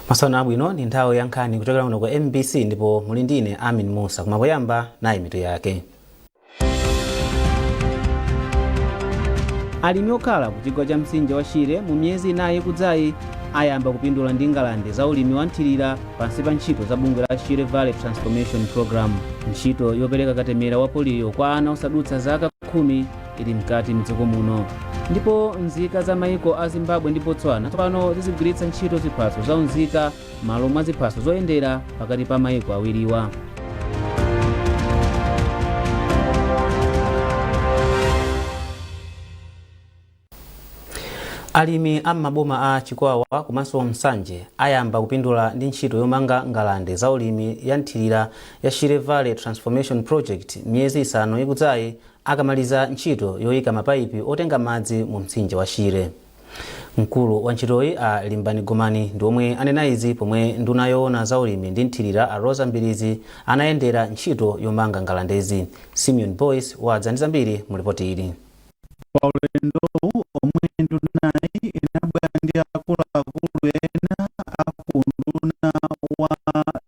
Masana abwino, ndi nthawi ya nkhani kuchokera kuno ku MBC ndipo muli ndine Amin Musa. Koma poyamba, nayi mitu yake. Alimi okhala ku chigwa cha mtsinje wa Shire mu miyezi 4 ikudzayi ayamba kupindula ndi ngalande za ulimi wa nthirira pansi pa ntchito za bungwe la Shire Valley Transformation Program. Ntchito yopereka katemera wa poliyo kwa ana osadutsa zaka 10 ili mkati mdziko muno. Ndipo nzika za maiko a Zimbabwe ndi Botswana tsopano zizigwiritsa ntchito ziphaso za unzika malo mwa ziphaso zoyendera pakati pa maiko awiriwa. Alimi a m'maboma a Chikwawa komanso Nsanje ayamba kupindula ndi ntchito yomanga ngalande za ulimi ya nthirira ya Shire Valley Transformation Project miyezi 5 ikudzayi akamaliza ntchito yoyika mapaipi otenga madzi mu mtsinje wa Shire. Mkulu wa ntchitoyi a Limbani Gomani ndi omwe anena izi pomwe nduna yoona za ulimi ndi nthirira a Roza Mbilizi anayendera ntchito yomanga ngalandezi. Simeon Boyce wadza ndi zambiri mu lipoti ili. Pa ulendowu omwe ndunayi inabwera ndi akuluakulu ena a ku unduna wa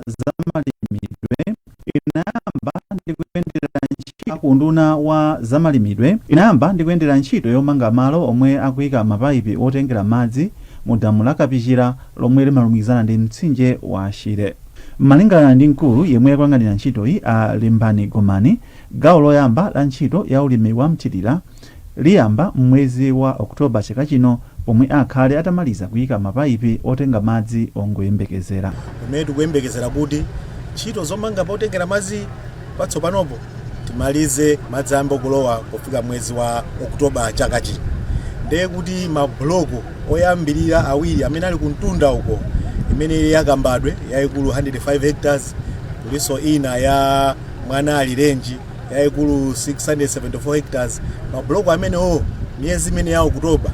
zamalimidwe inayamba ndi kuyendera ntchito ku unduna wa zamalimidwe inayamba ndi kuyendera ntchito yomanga malo omwe akuyika mapaipi otengera madzi mu damu la Kapichira lomwe limalumikizana ndi mtsinje wa Shire. Malingana ndi mkulu yemwe akuyang'anira ntchitoyi a Limbani Gomani, gawo loyamba la ntchito ya ulimi wa mthirira liyamba m'mwezi wa October chaka chino pomwe akhale atamaliza kuyika mapaipi otenga madzi ongoyembekezera. Pamene tikuyembekezera kuti ntchito zomanga potengera madzi patsopanopo timalize, madzi ayambe kulowa pofika mwezi wa October chaka chino, ndiye kuti mabuloko oyambirira awiri amene ali kumtunda uko, imene ili ya Kambadwe yayikulu 105 hectares, kulinso ina ya Mwanalirenji yayikulu 674 hectares, mabuloko amenewo miyezi imene ya October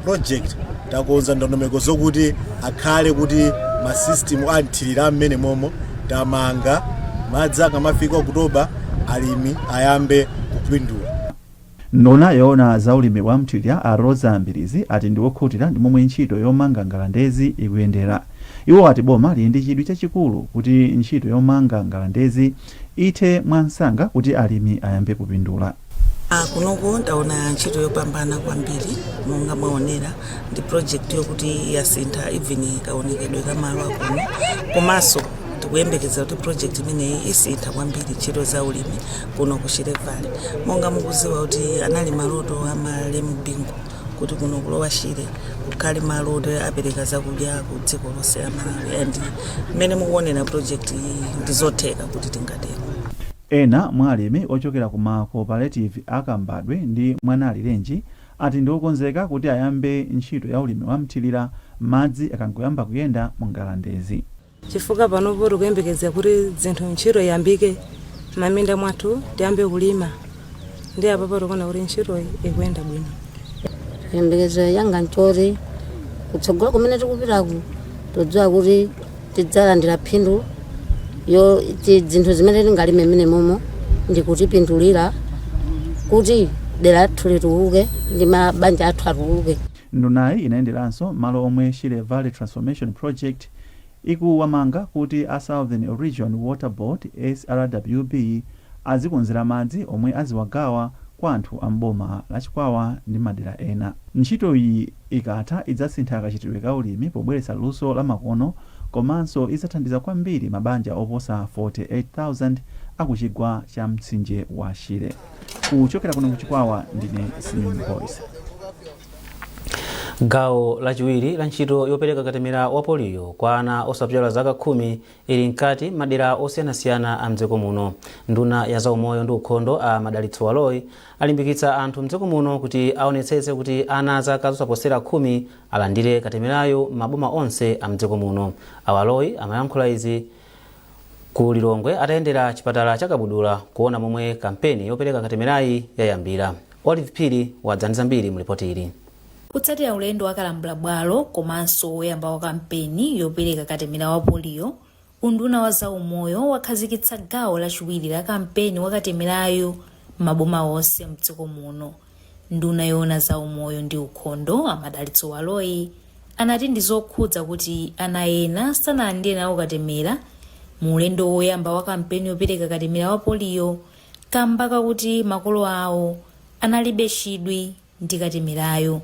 project takonza ndondomeko zokuti akhale kuti masystem a mthirira mmene momo tamanga, madzi akamafika October alimi ayambe kupindula. Nduna yoona za ulimi wa mthirira a Roza Mbilizi ati ndi wokhutira ndi momwe ntchito yomanga ngalandezi ikuyendera. Iwo ati boma lili ndi chidwi chachikulu kuti ntchito yomanga ngalandezi ithe mwansanga kuti alimi ayambe kupindula. Kunoko ndaona ntchito yopambana kwambiri. Monga mwaonera, ndi project yokuti yasintha even kaonekedwe ka malo akuno, komanso tikuyembekeza kuti project imeneyi isintha kwambiri ntchito za ulimi kuno ku Shire Valley. Monga mukuziwa kuti anali maloto amalemu Bingu kuti kuno ku Lower Shire kukhale malo oti apereka zakudya ku dziko lonse la Malawi, and mmene mukuonera project iyi ndizotheka kuti tingatero. Ena mwa alimi ochokera ku ma cooperative a Kambadwe ndi Mwanalirenji ati ndi okonzeka kuti ayambe ntchito ya ulimi wa mthirira madzi akangoyamba kuyenda mu ngalandezi. Chifukwa panopo tikuyembekeza kuti zinthu ntchito iyambike maminda mwathu, tiyambe kulima, ndi apapo tikuona kuti ntchitoyi ikuyenda bwino. Chiyembekezo yanga nchoti kutsogolo kumene tikupitaku todziwa kuti tidzalandira phindu yo zinthu zimene tingalime mmene momo ndikutipindulira kuti dera lathu litukuke ndi mabanja athu atukuke. Ndunayi inayenderanso malo omwe Shire Valley Transformation Project ikuwamanga kuti a Southern Region Water Board SRWB azikonzera madzi omwe aziwagawa kwa anthu a m'boma la Chikwawa ndi madera ena. Ntchitoyi ikatha idzasintha kachitidwe ka ulimi pobweretsa luso la makono komanso idzathandiza kwambiri mabanja oposa 48,000 akuchigwa cha mtsinje wa Shire. Kuchokera kuno ku Chikwawa, ndine Simeon Boyce. Gawo lachiwiri la ntchito yopereka katemera wa poliyo kwa ana osapyola zaka 10 ili mkati madera osiyanasiyana a mdziko muno. Nduna ya zaumoyo ndi ukhondo a Madalitso Baloyi alimbikitsa anthu mdziko muno kuti aonetsetse kuti ana a zaka zosaposera 10 alandire katemerayo m'maboma onse a mdziko muno. A Baloyi amayankhula izi ku Lilongwe atayendera chipatala cha Kabudula kuona momwe kampeni yopereka katemerayi yayambira. Olive Phiri wadza ndi zambiri mu lipoti ili. Kutsatira ulendo wa kalambulabwalo komanso woyamba wa kampeni yopereka katemera wa poliyo, unduna wa zaumoyo wakhazikitsa gawo lachiwiri la kampeni wa katemerayo m'maboma onse mdziko muno. Nduna yoona za umoyo ndi ukhondo a Madalitso Baloyi Anati ndi zokhudza kuti ana ena sanalandire nawo katemera mu ulendo woyamba wa kampeni yopereka katemera wa poliyo kamba kakuti makolo awo analibe chidwi ndi katemerayo.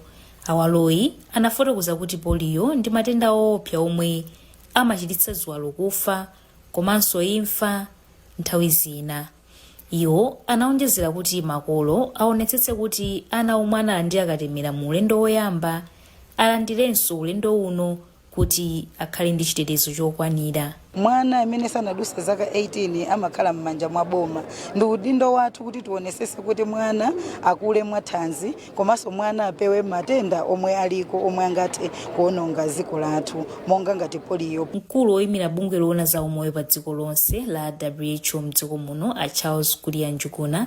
A Waloyi anafotokoza kuti poliyo ndi matenda woopsa omwe amachititsa ziwalo kufa komanso imfa nthawi zina. Iwo anaonjezera kuti makolo aonetsetse kuti ana omwe analandira katemera mu ulendo woyamba alandirenso ulendo uno kuti akhale ndi chitetezo chokwanira. Mwana amene sanaduse zaka 18 amakhala m'manja mwa boma. Ndi udindo wathu kuti tionesese kuti mwana akule mwathanzi, komanso mwana apewe matenda omwe aliko omwe angathe kuononga dziko lathu, monga ngati poliyo. Mkulu woyimira bungwe loona za umoyo pa dziko lonse la WHO mdziko muno, a Charles Kuria Njuguna,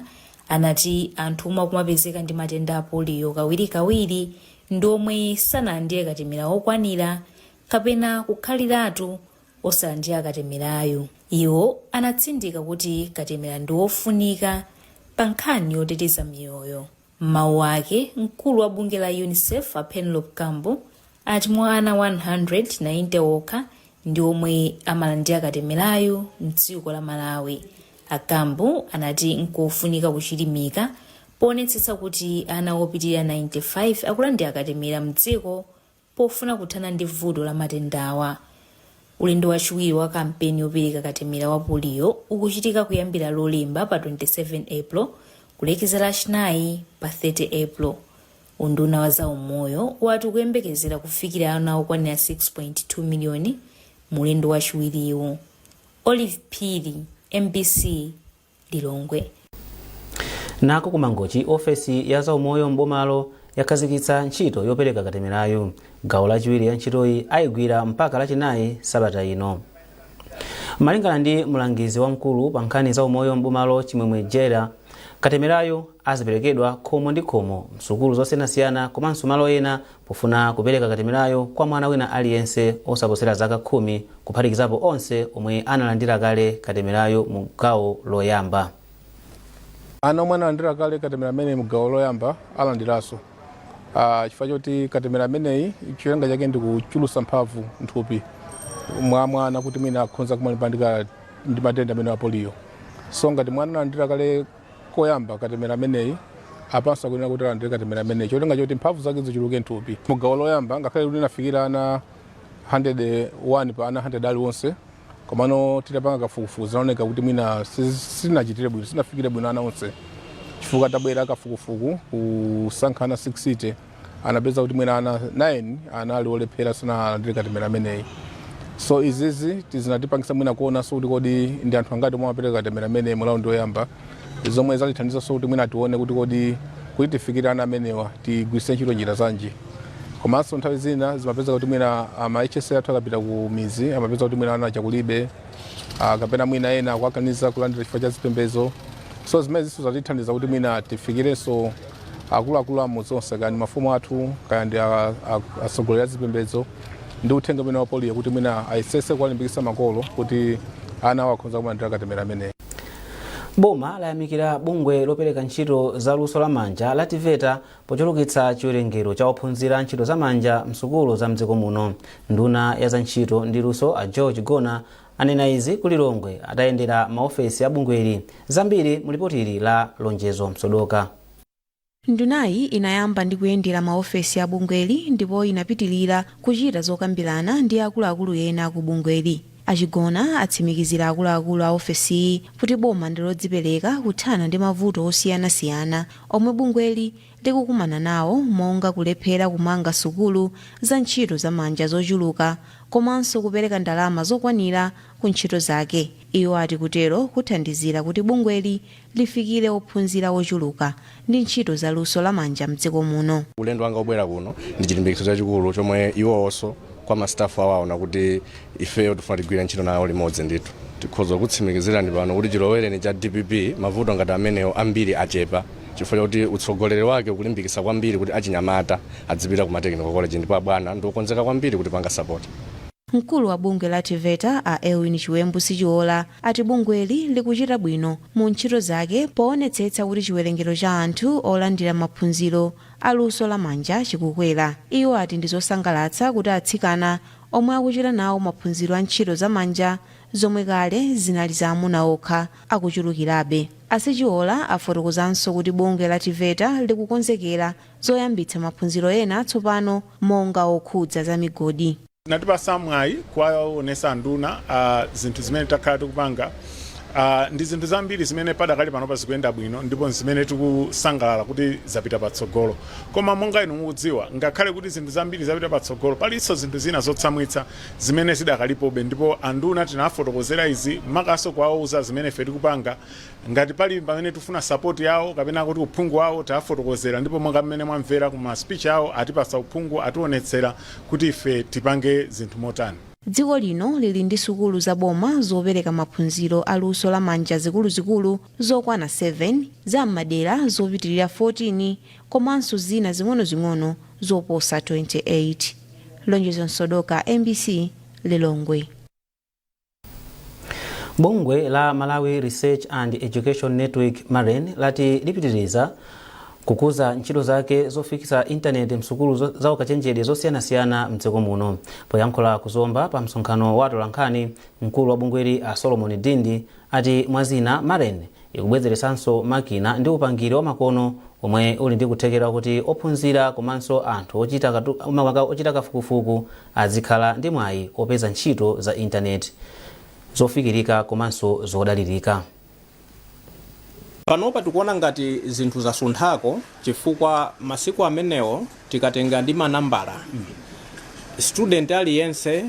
anati anthu omwe akumapezeka ndi matenda a poliyo kawirikawiri ndi omwe sanalandire katemera wokwanira kapena kukhaliratu osalandira katemerayo. Iwo anatsindika kuti katemera ndi wofunika pa nkhani yoteteza miyoyo. M'mawu ake, mkulu wa bungwe la UNICEF, a Penelope Campbell, ati mwa ana 190 okha ndi omwe amalandira katemerayo mdziko la Malawi. A Campbell anati nkofunika kuchilimika poonetsetsa kuti ana opitirira 95 akulandira katemera mdziko pofuna kuthana ndi vuto la matendawa. Ulendo wachiwiri wa kampeni yopereka katemera wa poliyo ukuchitika kuyambira Lolemba pa 27 April kulekeza Lachinayi pa 30 April. Unduna wa zaumoyo wati ukuyembekezera kufikira ana okwanira 6.2 miliyoni mu ulendo wachiwiriwu. Olive Phiri, MBC, Lilongwe. Nako kuMangochi, ofesi ya zaumoyo m'bomalo yakhazikitsa ntchito yopereka katemerayo. Gawo lachiwiri ya ntchitoyi ayigwira mpaka Lachinayi sabata ino. Malingana ndi mlangizi wamkulu pa nkhani za umoyo m'bomalo, Chimwemwe Jera, katemerayo aziperekedwa khomo ndi khomo, msukulu zosiyanasiyana komanso malo ena, pofuna kupereka katemerayo kwa mwana wina aliyense osaposera zaka 10, kuphatikizapo onse omwe analandira kale katemerayo mu gawo loyamba. Ana omwe analandira kale katemera ameneyi mu gawo loyamba alandiranso, chifukwa choti katemera ameneyi cholinga chake ndi kuchulutsa mphamvu mthupi mwa mwana kuti mwina akhonza kumalimbana ndi matenda amene a poliyo. So ngati mwana analandira kale koyamba katemera ameneyi, apanso akuyenera kuti alandire katemera ameneyi, cholinga choti mphamvu zake zichuluke mthupi. Mu gawo loyamba, ngakhale kuti inafikira ana 101 pa ana 100 aliwonse, komano titapanga kafukufuku zinaoneka kuti mwina sitinachitire bwino, sinafikire bwino ana onse, chifukwa tabwera kafukufuku kusankha ana 60, anapeza kuti mwina ana 9 anali olephera, sanalandire katemera ameneyi. So izizi zinatipangisa mwina kuonanso kuti kodi ndi anthu angati omwe amapereka katemera ameneyi mu raundi yoyamba, zomwe zatithandizanso kuti mwina tione kuti kodi kuti tifikire ana amenewa tigwiritse ntchito njira zanji. Komanso nthawi zina zimapeza kuti mwina ama HSA athu akapita ku mizi amapeza kuti mwina ana chakulibe, kapena mwina ena akuakaniza kulandira chifukwa cha zipembedzo. So zimene zinso zatithandiza kuti mwina tifikirenso akuluakulu amudzi onse, kaya ndi mafumu athu, kaya ndi atsogoleri a zipembedzo, ndi uthenga umene wa poliyo, kuti mwina ayesese kuwalimbikitsa makolo kuti ana awo akhoza kulandira katemera ameneyi. Boma layamikira bungwe lopereka ntchito za luso lamanja la TEVETA pochulukitsa chiwerengero cha ophunzira ntchito zamanja msukulu za mdziko muno. Nduna ya za ntchito ndi luso, a George Gona, anena izi ku Lilongwe atayendera maofesi a bungweli. Zambiri mu lipotili la Lonjezo Msodoka. Ndunayi inayamba ndi kuyendera maofesi a bungweli ndipo inapitilira kuchita zokambirana ndi akuluakulu ena ku bungweli. Achigona atsimikizira akuluakulu a ofesiyi kuti boma ndi lodzipereka kuthana ndi mavuto osiyanasiyana omwe bungweli likukumana nawo, monga kulephera kumanga sukulu za ntchito zamanja zochuluka komanso kupereka ndalama zokwanira ku ntchito zake. Iwo ati kutero kuthandizira kuti bungweli lifikire ophunzira ochuluka ndi ntchito za luso lamanja mdziko muno. Ulendo wanga obwera kuno ndi chilimbikitso chachikulu chomwe iwowonso kwa ma staff awo aona kuti ifeyo tifuna tigwire ntchito nawo limodzi. Ndithu tikhoza kutsimikizirani pano kuti chilowereni cha DPP mavuto ngati amenewo ambiri achepa, chifukwa chakuti utsogoleri wake ukulimbikitsa kwambiri kuti achinyamata adzipita ku ma technical college, ndipo abwana ndiokonzeka kwambiri kuti panga support. Mkulu wa bungwe la TEVETA a Elwin Chiwembu Sichiola ati bungweli likuchita bwino mu ntchito zake poonetsetsa kuti chiwerengero cha anthu olandira maphunziro aluso lamanja chikukwera. Iwo ati ndi zosangalatsa kuti atsikana omwe akuchita nawo maphunziro a ntchito zamanja zomwe kale zinali za amuna okha akuchulukirabe. A Sichiola afotokozanso kuti bungwe la TEVETA likukonzekera zoyambitsa maphunziro ena atsopano monga okhudza za migodi. Natipasa mwayi kuwaonesa nduna zinthu zimene takhala tikupanga ndi zinthu zambiri zimene padakali panopa zikuyenda bwino ndipo zimene tikusangalala kuti zapita patsogolo. Koma monga inu mukudziwa, ngakhale kuti zinthu zambiri zapita patsogolo, palinso zinthu zina zotsamwitsa zimene zidakalipobe, ndipo anduna tinafotokozera izi, makamaka kuwauza zimene ife tikupanga. Ngati pali pamene tifuna support yawo kapena kuti uphungu wawo, tafotokozera, ndipo monga mmene mwamvera kuma speech awo, atipasa uphungu, ationetsera kuti ife tipange zinthu motani. Dziko lino lili ndi sukulu zaboma zopereka maphunziro aluso lamanja zikuluzikulu zokwana 7, za m'madera zopitirira 14, komanso zina zing'onozing'ono zoposa 28. Lonjezo Msodoka, MBC, Lilongwe. Bungwe la Malawi Research and Education Network, MAREN, lati lipitiriza kukuza ntchito zake zofikisa intaneti msukulu za ukachenjede zosiyanasiyana mdziko muno. Poyankhula kuzomba pa msonkhano wa atolankhani, mkulu wa bungweli a Solomon Dindi ati mwazina MAREN ikubwezeresanso makina ndi upangiri wa makono omwe uli ndi kuthekera kuti ophunzira komanso anthu ochita kafukufuku azikhala ndi mwayi opeza ntchito za intaneti zofikirika komanso zodalirika. Panopa tikuona ngati zinthu zasunthako, chifukwa masiku amenewo tikatenga ndi manambala, student aliyense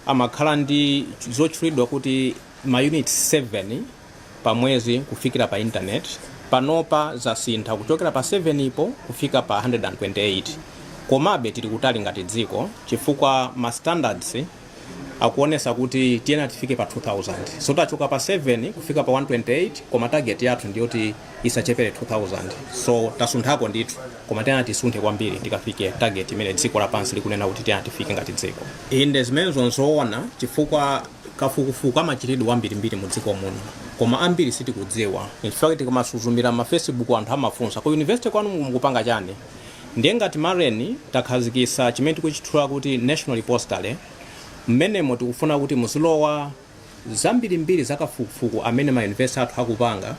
amakhala ndi zotchulidwa kuti ma unit 7 pa mwezi kufikira pa internet. Panopa zasintha kuchokera pa 7 ipo kufika pa 128. Komabe tili kutali ngati dziko, chifukwa ma standards akuonesa kuti tiyena tifike pa 2000. So tachoka pa 7 kufika pa 128, koma target yathu ndiyoti isachepere 2000. So tasunthako ndithu, koma tiyena tisunthe kwambiri tikafike target imene dziko lapansi likunena kuti tiyena tifike ngati dziko. Inde, zimenezo nzoona, chifukwa kafukufuku amachitidwa ambirimbiri mu dziko muno, koma ambiri sitikudziwa. Chifukwa tikamasuzumira ma Facebook, anthu amafunsa, "Ku university kwanu mukupanga chani?" Ndiye ngati MAREN takhazikisa chimene tikuchitchula kuti national repository. Mmenemo tikufuna kuti muzilowa zambirimbiri zakafukufuku amene ma university athu akupanga,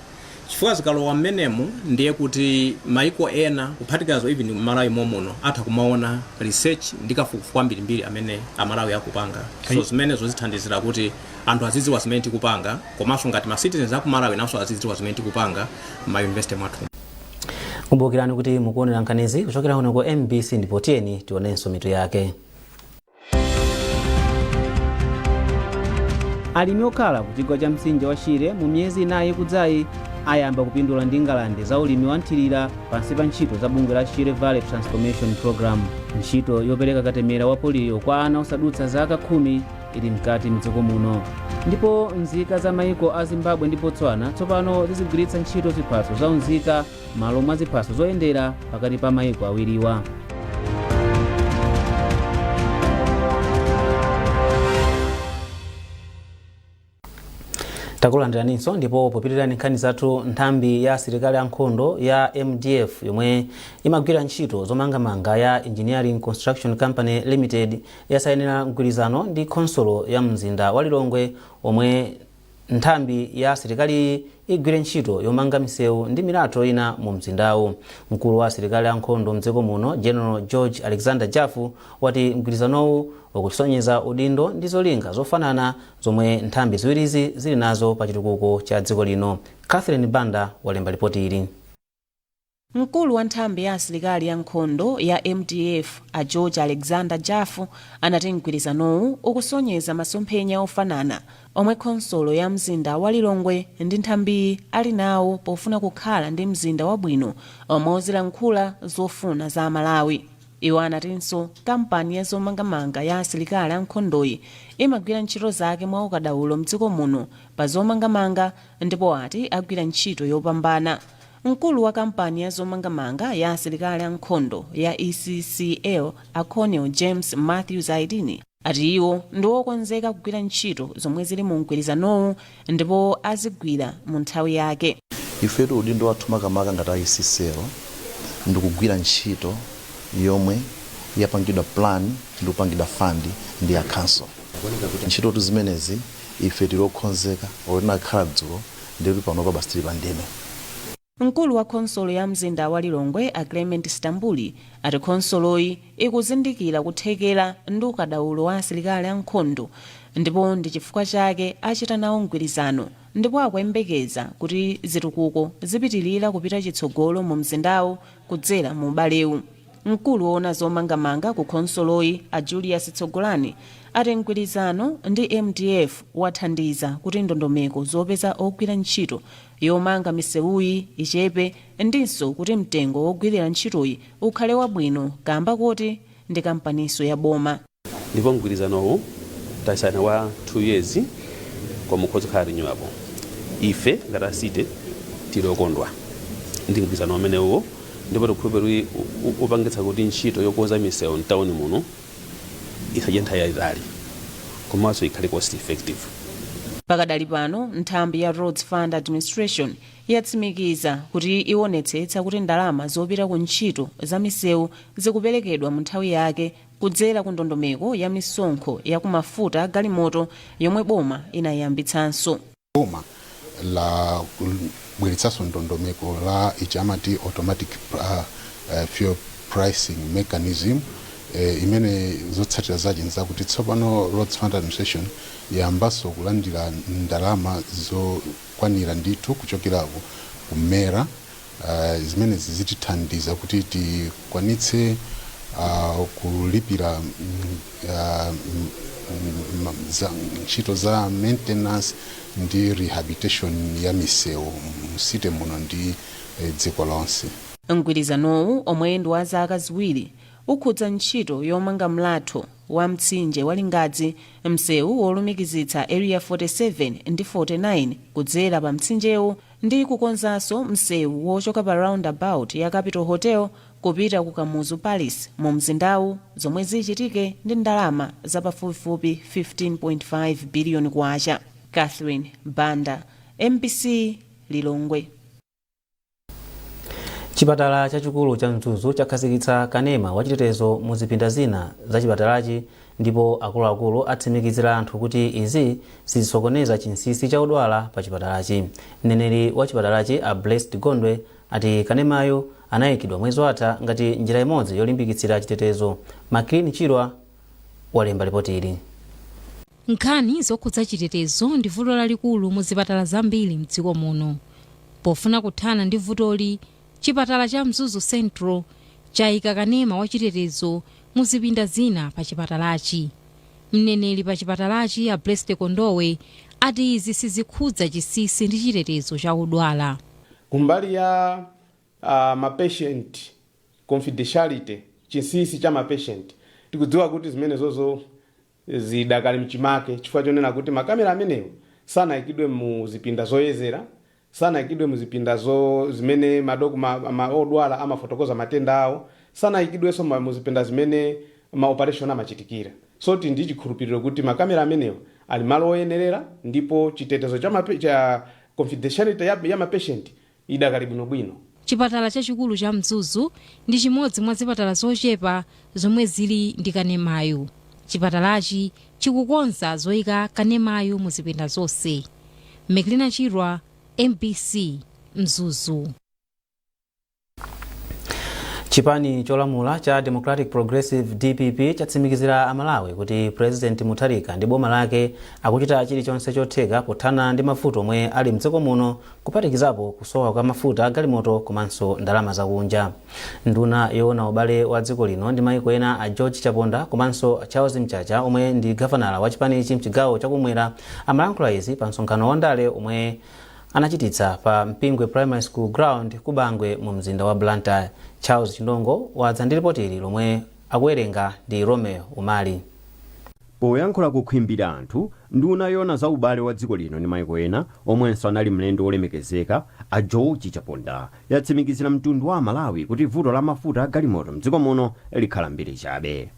chifukwa zikalowa mmenemu ndiye kuti maiko ena, kuphatikizazo even Malawi momuno, atha kumaona research ndi kafukufuku ambirimbiri amene Amalawi akupanga. So zimenezo zithandizira kuti anthu azidziwa zimene tikupanga, komanso ngati ma citizens aku Malawi nawonso azidziwa zimene tikupanga ma university mwathu. Kumbukirani kuti mukuonera nkhanizi kuchokera kuno ku MBC, ndipo tiyeni tionenso mitu yake. Alimi okhala ku chigwa cha mtsinje wa Shire mu miyezi 4 ikudzayi ayamba kupindula ndi ngalande za ulimi wa nthirira pansi pa ntchito za bungwe la Shire Valley Transformation Program. Ntchito yopereka katemera wa poliyo kwa ana osadutsa zaka 10 ili mkati mdziko muno, ndipo nzika za maiko a Zimbabwe ndi Botswana tsopano zizigwiritsa ntchito ziphaso za unzika malo mwa ziphaso zoyendera pakati pa maiko awiriwa. Takulandiraninso, ndipo popitirani nkhani zathu, nthambi ya asilikali ankhondo ya MDF yomwe imagwira ntchito zomangamanga ya Engineering Construction Company Limited yasayinira mgwirizano ndi khonsolo ya mzinda wa Lilongwe omwe nthambi ya asilikali igwire ntchito yomanga misewu ndi milatho ina mu mzindawu. Mkulu wa asilikali ankhondo mdziko muno, General George Alexander Jafu, wati mgwirizanowu ukusonyeza udindo ndi zolinga zofanana zomwe nthambi ziwirizi zili nazo pa chitukuko cha dziko lino. Catherine Banda walemba ripoti ili. Mkulu wa nthambi ya asilikali ya nkhondo ya MDF a George Alexander Jafu anati mgwirizanowu ukusonyeza masomphenya ofanana omwe khonsolo ya mzinda wa Lilongwe ndi nthambiyi ali nawo pofuna kukhala ndi mzinda wabwino omwe uzilankhula zofuna za Amalawi. Iwo anatinso kampani ya zomangamanga ya asilikali ankhondoyi imagwira ntchito zake mwa ukadaulo mdziko muno pa zomangamanga, ndipo ati agwira ntchito yopambana. Mkulu wa kampani ya zomangamanga ya asilikali ankhondo ya ECCL a Colonel James Matthews Aidini. Ati iwo ndi okonzeka kugwira ntchito zomwe zili mu mgwirizanowu ndipo azigwira mu nthawi yake. Ifetu udindo wathu makamaka ngati ICCL ndikugwira ntchito yomwe yapangidwa plan ndi kupangidwa fund ndi ya council. Ntchitotu zimenezi ife tili okonzeka, otinakhala dzulo ndikuti panopa basi tili pa ndime. Mkulu wa khonsolo ya mzinda wa Lilongwe, a Clement Stambuli, ati khonsoloyi ikuzindikira kuthekera ndi ukadaulo wa asilikali ankhondo ndipo ndi chifukwa chake achita nawo mgwirizano, ndipo akuyembekeza kuti zitukuko zipitilira kupita chitsogolo mu mzindawu kudzera mu ubalewu. Mkulu woona zomangamanga ku khonsoloyi, a Julius Tsogolani, ati mgwirizano ndi MDF wathandiza kuti ndondomeko zopeza ogwira ntchito yomanga misewuyi ichepe ndinso kuti mtengo wogwirira ntchitoyi ukhale wabwino kamba koti ndi kampaniso ya boma. Ndipo mgwirizanowu tasayina wa 2 years, koma ukhoza kukhala renewable. Ife ngati a city tili okondwa ndi mgwirizano umenewo, ndipo tikukhulupirira kuti upangitsa kuti ntchito yokonza misewu mtawuni muno isadye nthawi yayitali komanso ikhale cost effective. Pakadali pano, nthambi ya Roads Fund Administration yatsimikiza kuti ionetsetsa kuti ndalama zopita ku ntchito za misewu zikuperekedwa mu nthawi yake kudzera ku ndondomeko ya misonkho ya kumafuta agalimoto yomwe boma inayiyambitsanso. Boma la bweretsanso ndondomeko la ichi amati automatic fuel pricing mechanism, imene zotsatira zake nzakuti tsopano Roads Fund Administration yambanso kulandira ndalama zokwanira ndithu kuchokera ku MERA. Zimenezi zitithandiza kuti tikwanitse kulipira ntchito za maintenance ndi rehabilitation ya misewu m city muno ndi dziko lonse. Mgwirizanowu, omwe ndi wa zaka 2, ukhudza ntchito yomanga mlatho wa mtsinje wa Lingadzi, msewu wolumikizitsa Area 47 ndi 49 kudzera pa mtsinjewu, ndi kukonzanso msewu wochoka pa roundabout ya Capital Hotel kupita ku Kamuzu Palace mu mzindawu, zomwe zichitike ndi ndalama zapafupifupi 15.5 biliyoni kwacha. Catherine Banda, MBC, Lilongwe. Chipatala chachikulu cha Mzuzu chakhazikitsa kanema wachitetezo mu zipinda zina za chipatalachi, ndipo akuluakulu atsimikizira anthu kuti izi sizisokoneza chinsinsi cha odwala pa chipatalachi. Mneneri wa chipatalachi, a Blessed Gondwe, ati kanemayo anayikidwa mwezi watha ngati njira imodzi yolimbikitsira chitetezo. Maklini Chirwa walemba ripoti ili. Nkhani zokhudza chitetezo ndi vuto lalikulu mu zipatala zambiri mdziko muno. Pofuna kuthana ndi vutoli, chipatala cha Mzuzu Central chayika kanema wachitetezo mu zipinda zina pa chipatalachi. Mneneri pa chipatalachi, a Blessed Kondowe, ati izi sizikhudza chinsinsi ndi chitetezo cha odwala. Kumbali ya mapatient confidentiality, chinsinsi cha mapatient, tikudziwa kuti zimenezozo zidakali mchimake, chifukwa chonena kuti makamera amenewo sanayikidwe mu zipinda zoyezera, sanayikidwe mu zipinda zo zimene madoko odwala amafotokoza matenda awo, sanayikidwenso mu zipinda zimene ma operation amachitikira. So tili ndi chikhulupiriro kuti makamera amenewo ali malo oyenerera, ndipo chitetezo cha confidentiality ya mapatient idakali bwinobwino. Chipatala chachikulu cha Mzuzu ndi chimodzi mwa zipatala zochepa zomwe zili ndi kanemayo. Chipatalachi chikukonza zoyika kanemayo mu zipinda zonse. Meklina Chirwa, MBC, Mzuzu. Chipani cholamula cha Democratic Progressive, DPP, chatsimikizira Amalawi kuti President Mutharika ndi boma lake akuchita chilichonse chotheka pothana ndi mavuto omwe ali mdziko muno, kuphatikizapo kusowa kwa mafuta agalimoto komanso ndalama zakunja. Nduna yoona ubale wa dziko lino ndi maiko ena, a George Chaponda, komanso Charles Mchacha, omwe ndi gavanala wa chipanichi mchigawo chakumwera, amalankhula izi pa msonkhano wa ndale omwe anachititsa pa Mpingwe Primary School ground ku Bangwe mu mzinda wa Blantyre. Charles Chindongo wadza ndi ripoti ili lomwe akuwerenga ndi Romeo Umali. Poyankhula kukhimbira anthu, nduna yoona za ubale wa dziko lino ndi maiko ena, omwenso anali mlendo wolemekezeka, a George Chaponda, yatsimikizira mtundu wa Amalawi kuti vuto la mafuta agalimoto mdziko muno likhala mbiri chabe.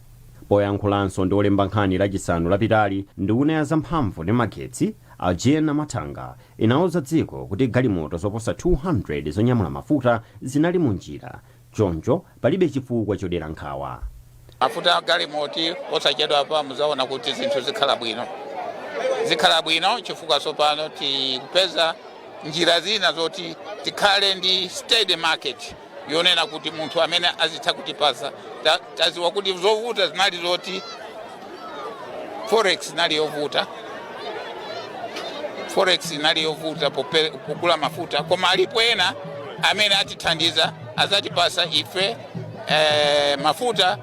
Poyankhulanso ndi olemba nkhani Lachisanu lapitali, nduna ya zamphamvu ndi magetsi a Jean Mathanga inauza dziko kuti galimoto zoposa 200 zonyamula mafuta zinali munjira, choncho palibe chifukwa chodera nkhawa. Mafuta a galimoti posachedwa pa muzaona kuti zinthu zikhala bwino, zikhala bwino chifukwa tsopano tikupeza njira zina zoti tikhale ndi steady market yonena kuti munthu amene azitha kutipasa. Taziwa kuti zovuta zinali zoti forex inali yovuta, forex inali yovuta kugula mafuta, koma alipo ena amene atithandiza, azatipasa ife mafuta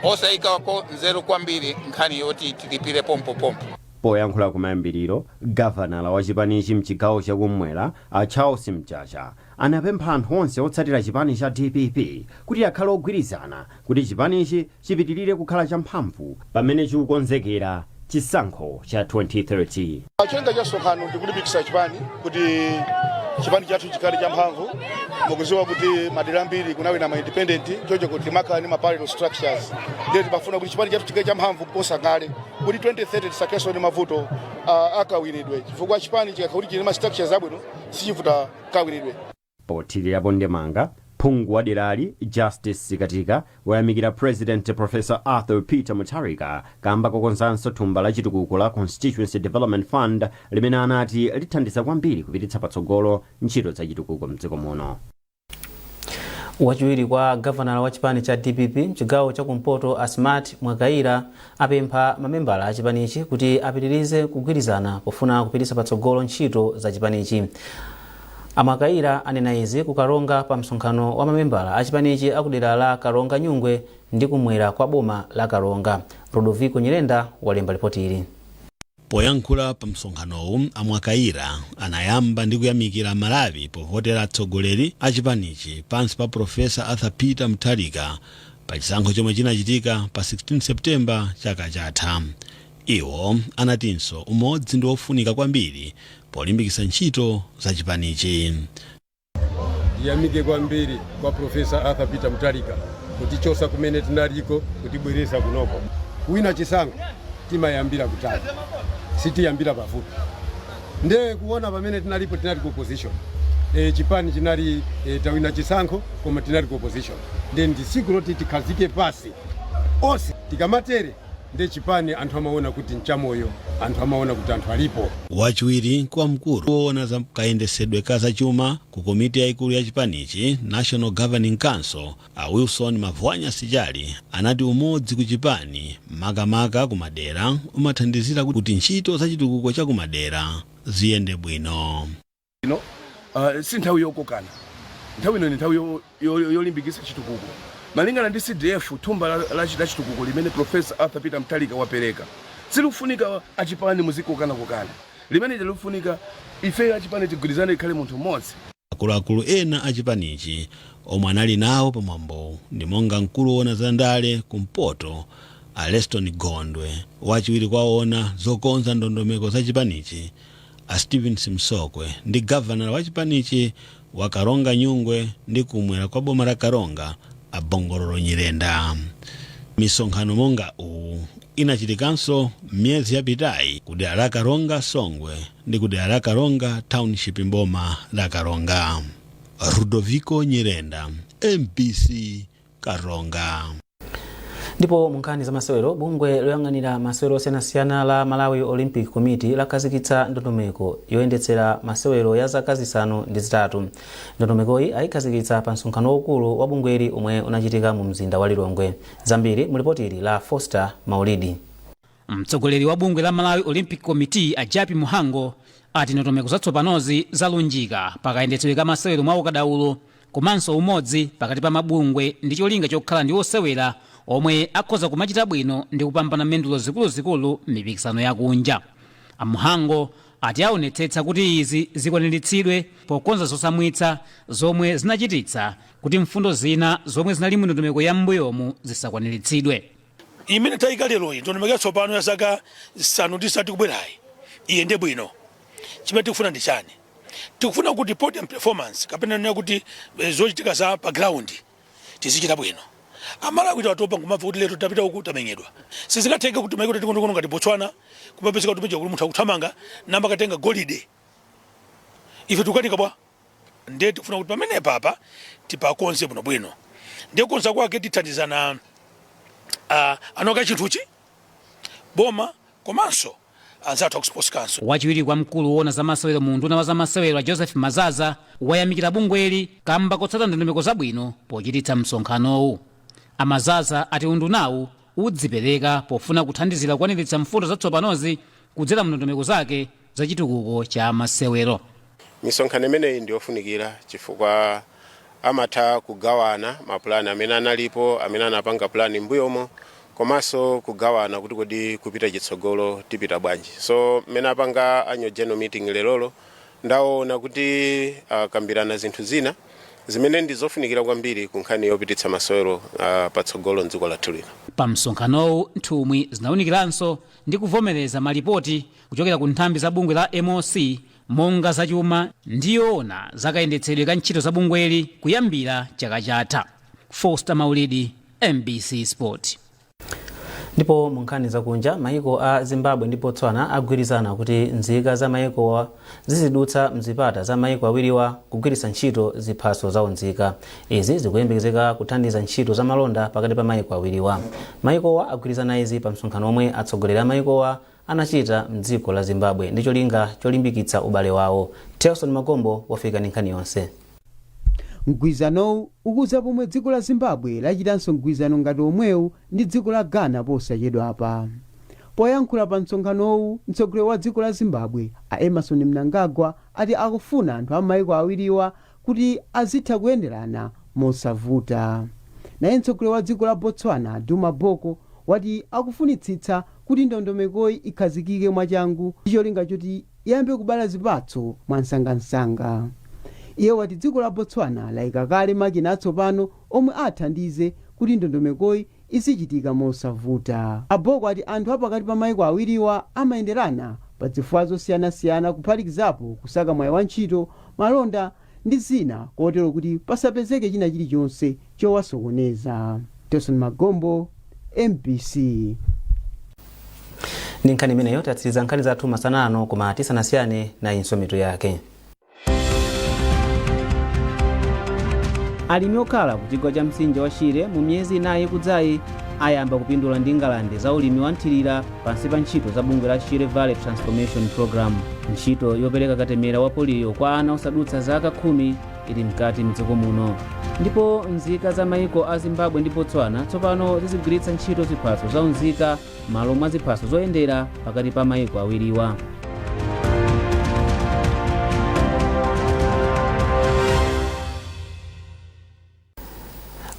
osayikako nzeru kwambiri nkhani yoti tilipire pompopompo. Poyankhula kumayambiriro, gavanala wa chipanichi mchigawo chakummwera a Charles Mchacha anapempha anthu onse otsatira chipani cha DPP kuti akhale ogwirizana kuti chipanichi chipitirire kukhala champhamvu pamene chikukonzekera chisankho cha 2030. Cholinga cha msonkhano ndikulimbikitsa chipani kuti chipani chathu chikhale champhamvu. Mukudziwa kuti madera ambiri kunawina ma independent, choncho kuti timakhala ndi ma parallel structures, ndiye timafuna kuti chipani chathu chikhale champhamvu kuposa kale kuti 2030 tisakhalenso ndi mavuto akawinidwe, chifukwa chipani chikakhala kuti chili ma structures abwino sichivuta kawinidwe. Pothirirapo ndemanga, phungu wa derali Justice Sikatika wayamikira President Professor Arthur Peter Mutharika kamba kokonzanso thumba la chitukuko la Constituency Development Fund limene anati lithandiza kwambiri kupititsa patsogolo ntchito za chitukuko mdziko muno. Wachiwiri kwa gavanala wa chipani cha DPP mchigawo chakumpoto a Smart Mwakaira apempha mamembala a chipanichi kuti apitirize kugwirizana pofuna kupititsa patsogolo ntchito za chipanichi. A Mwakaira anena izi ku Karonga pa msonkhano wa mamembala a chipanichi akudera la Karonga Nyungwe ndi kumwera kwa boma la Karonga. Rodoviko Nyirenda walemba ripoti ili. Poyankhula pa msonkhanowu, a Mwakaira anayamba ndi kuyamikira Malawi povotera atsogoleri a chipanichi pansi pa Professor Arthur Peter Mutharika pa chisankho chomwe chinachitika pa 16 September chaka chatha. Iwo anatinso umodzi ndi wofunika kwambiri polimbikitsa ntchito za chipanichi. Ndiyamike kwambiri kwa Professor Arthur Peter Mutharika kutichosa kumene tinaliko kutibwereza kunoko. Wina chisankho timayambira kutali, sitiyambira pafupi. Nde kuona pamene tinalipo, tinali ku opposition, chipani chinali tawina chisankho koma tinali ku opposition. Nde ndi tsiku loti tikhazike pasi onse, tikamatere nde chipani anthu amaona kuti nchamoyo, anthu amaona kuti anthu alipo. Wachiwiri kwa mkulu woona za kayendesedwe ka zachuma ku komiti yayikulu ya chipanichi, National Governing Council, a Wilson Mavwanya Sichali anati umodzi ku chipani, makamaka ku madera, umathandizira kuti ntchito za chitukuko cha kumadera ziyende bwino. Ino si nthawi yokokana, nthawi ino ndi nthawi yolimbikitsa chitukuko malingana ndi CDF, thumba la chitukuko limene Professor Arthur Peter Mutharika wapereka. Silikufunika achipani muzikokanakokana, limene likufunika ifeyo achipani tigwirizane, ikhale munthu mmodzi. Akuluakulu ena a chipanichi omwe anali nawo pamwambowu ndi monga mkulu woona za ndale kumpoto a Leston Gondwe, wachiwiri kwa woona zokonza ndondomeko za chipanichi a Stephen Simsokwe ndi gavanala wa chipanichi wa Karonga Nyungwe ndi kumwera kwa boma la Karonga a Bongololo Nyirenda. Misonkhano monga uwu inachitikanso miyezi yapitayi ku dera la Karonga Songwe ndi ku dera la Karonga Township mboma la Karonga. Rudoviko Nyirenda, MBC, Karonga. Ndipo mu nkhani za masewero, bungwe loyang'anira masewero osiyanasiyana la Malawi Olympic Committee lakhazikitsa ndondomeko yoyendetsera masewero ya zaka 8. Ndondomekoyi ayikhazikitsa pa msonkhano waukulu wa bungweli omwe unachitika mu mzinda wa Lilongwe. Zambiri mu lipoti ili la Foster Maulidi. Mtsogoleri wa bungwe la Malawi Olympic Committee a Jappie Mhango ati ndondomeko zatsopanozi zalunjika pakayendetsedwe ka masewero mwa ukadaulo komanso umodzi pakati pa mabungwe ndi cholinga chokhala ndi osewera omwe akhoza kumachita bwino ndi kupambana mendulo zikuluzikulu m'mipikisano yakunja. A Mhango ati aonetsetsa kuti izi zikwaniritsidwe pokonza zosamwitsa zomwe zinachititsa kuti mfundo zina zomwe zinali mu ndondomeko ya m'mbuyomu zisakwaniritsidwe. Imene tayika leroyi, ndondomeko yatsopano ya zaka 8 ikubwerayi, iyende bwino. Chimene tikufuna ndi chani? Tikufuna kuti podium performance, kapena nena kuti zochitika za pa ground, tizichita bwino. Amalawi tatopa nkumamva kuti lero tapita uku, tamenyedwa. Sizikatheka kuti maiko tating'onoting'ono ngati Botswana kumapezeka kuti meja kuti munthu akuthamanga namba katenga golide, ife tikukanika bwa? Ndiye tikufuna kuti pamene papa tipakonze bwinobwino. Ndiye kukonza kwake tithandizana anoka chinthuchi, boma komanso anzathu aku Sports Council. Wachiwiri kwa mkulu woona zamasewero mu unduna wa zamasewero a Joseph Mazaza wayamikira bungweli kamba kotsata ndondomeko zabwino pochititsa msonkhanowu. Amazaza ati undunawu udzipereka pofuna kuthandizira kukwaniritsa mfundo zatsopanozi kudzera mu ndondomeko zake za chitukuko cha masewero. Misonkhano imeneyi ndiyofunikira chifukwa amatha kugawana mapulani amene analipo, amene anapanga pulani m'mbuyomo, komanso kugawana kuti kodi kupita chitsogolo tipita bwanji. So mmene apanga annual general meeting lerolo, ndaona kuti akambirana zinthu zina zimene ndi zofunikira kwambiri ku nkhani yopititsa masewero patsogolo mdziko lathu lino. Pa msonkhanowu nthumwi zinawunikiranso ndi kuvomereza malipoti kuchokera ku nthambi za bungwe la MOC monga zachuma ndi yoona zakayendetsedwe ka ntchito za bungweli kuyambira chaka chatha. Foster Maulidi, MBC Sport. Ndipo mu nkhani zakunja, maiko a Zimbabwe ndi Botswana agwirizana kuti nzika za maikowa zizidutsa mzipata za maiko awiriwa kugwiritsa ntchito ziphaso za unzika. Izi zikuyembekezeka kuthandiza ntchito za malonda pakati pa maiko awiriwa. Maikowa agwirizana izi pa msonkhano omwe atsogoleri a maikowa anachita mdziko la Zimbabwe ndi cholinga cholimbikitsa ubale wawo. Telson Magombo wafika ndi nkhani yonse. Mgwirizanowu ukudza pomwe dziko la Zimbabwe lachitanso mgwirizano ngati omwewu ndi dziko la Ghana posachedwapa. Poyankhula pa msonkhanowu, mtsogoleri wa dziko la Zimbabwe a Emmerson Mnangagwa ati akufuna anthu a maiko awiriwa kuti azitha kuyenderana mosavuta. Naye mtsogoleri wa dziko la Botswana Duma Boko wati akufunitsitsa kuti ndondomekoyi ikhazikike mwachangu ndi cholinga choti iyambe kubala zipatso mwansangansanga. Iye wati dziko la Botswana layika kale makina atsopano omwe athandize kuti ndondomekoyi izichitika mosavuta. A Boko ati anthu apakati pa maiko awiriwa amayenderana pa zifukwa zosiyanasiyana kuphatikizapo kusaka mwayi wa ntchito, malonda ndi zina kotero kuti pasapezeke china chilichonse chowasokoneza. Telson Magombo, MBC. Ndi nkhani imeneyo tatsiriza nkhani zathu masana ano, koma tisanasiyane, nayinso mitu yake. Alimi okhala ku chigwa cha mtsinje wa Shire mu miyezi 4 ikudzayi ayamba kupindula ndi ngalande za ulimi wa nthirira pansi pa ntchito za bungwe la Shire Valley Transformation Program. Ntchito yopereka katemera wa poliyo kwa ana osadutsa zaka 10 ili mkati mdziko muno. Ndipo nzika za maiko a Zimbabwe ndi Botswana tsopano zizigwiritsa ntchito ziphaso za unzika malo mwa ziphaso zoyendera pakati pa maiko awiriwa.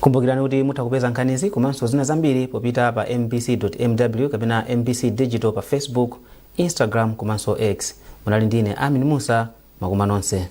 Kumbukirani kuti mutha kupeza nkhanizi komanso zina zambiri popita pa mbc.mw kapena MBC Digital pa Facebook, Instagram komanso X. Munali ndine Amin Musa. Makoma nonse.